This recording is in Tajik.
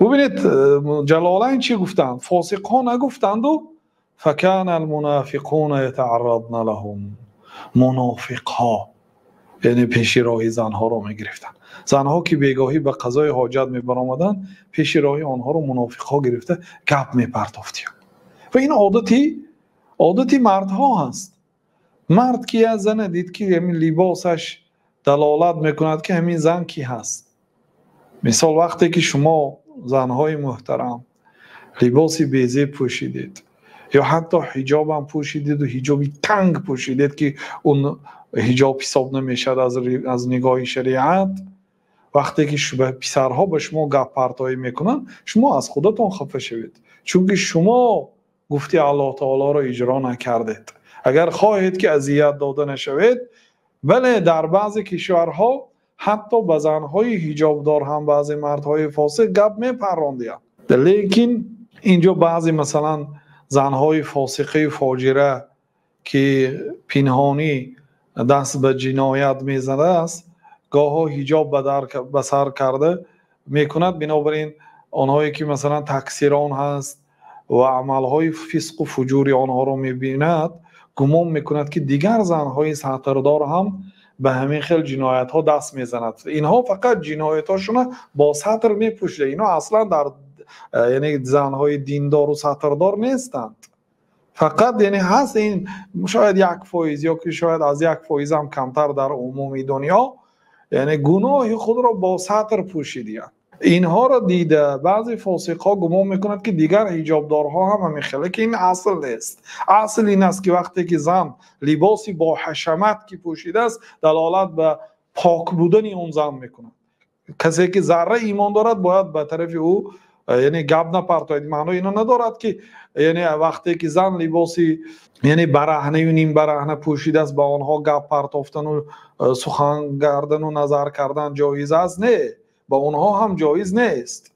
Бубинед, Ҷалолайн чӣ гуфтанд? Фосиқҳо нагуфтанду факана алмунофиқуна ятаъаррадна лаҳум. Мунофиқҳо яъне пеши роҳи занҳоро мегирифтанд. Занҳо ки бегоҳӣ ба қазои ҳоҷат мебаромаданд, пеши роҳи онҳоро мунофиқҳо гирифта гап мепартофтанд. Ва ин одати мардҳо ҳаст. Мард ки як зана дид, ки ҳамин либосаш далолат мекунад, ки ҳамин зан кӣ ҳаст. Мисол, вақте ки шумо занҳои муҳтарам либоси безеб пӯшидед ё ҳатто ҳиҷобам пӯшидеду ҳиҷоби танг пӯшидед, ки он ҳиҷоб ҳисоб намешавад аз нигоҳи шариат, вақте ки писарҳо ба шумо гаппартоӣ мекунанд, шумо аз худатон хафа шавед, чунки шумо гуфти Аллоҳ таолоро иҷро накардед. Агар хоҳед, ки азият дода нашавед, бале, дар баъзе кишварҳо ҳатто ба занҳои ҳиҷобдор ҳам баъзе мардҳои фосиқ гап мепарондианд. Лекин инҷо баъзе, масалан, занҳои фосиқаи фоҷира, ки пинҳонӣ даст ба ҷиноят мезанааст, гоҳо ҳиҷоб ба сар карда мекунад. Бинобар ин онҳое ки, масалан, таксирон ҳаст ва амалҳои фисқу фуҷури онҳоро мебинад, гумон мекунад, ки дигар занҳои сатрдор ҳам ба ҳамин хел ҷиноятҳо даст мезанад. Инҳо фақат ҷиноятҳошонро бо сатр мепӯшида. Инҳо аслан дар, яъне, занҳои диндору сатрдор нестанд. Фақат, яъне, ҳаст ин шояд 1% ё ки шояд аз 1% ҳам камтар дар умуми дунё, яъне гуноҳи худро бо сатр пӯшидиянд. Инҳоро дида баъзе фосиқҳо гумон мекунад, ки дигар ҳиҷобдорҳо ҳам ҳамин хел, лекин ин асл нест. Асл ин аст, ки вақте ки зан либоси бо ҳашамат ки пӯшидааст, далолат ба пок будани он зан мекунад. Касе ки зарра имон дорад, бояд ба тарафи ӯ, яъне, гап напартояд. Маънои ино надорад, ки, яъне, вақте ки зан либоси, яъне, бараҳнаю нимбараҳна пӯшидааст, ба онҳо гап партофтану сухан кардану назар кардан ҷоиз аст. Не, ба онҳо ҳам ҷоиз нест.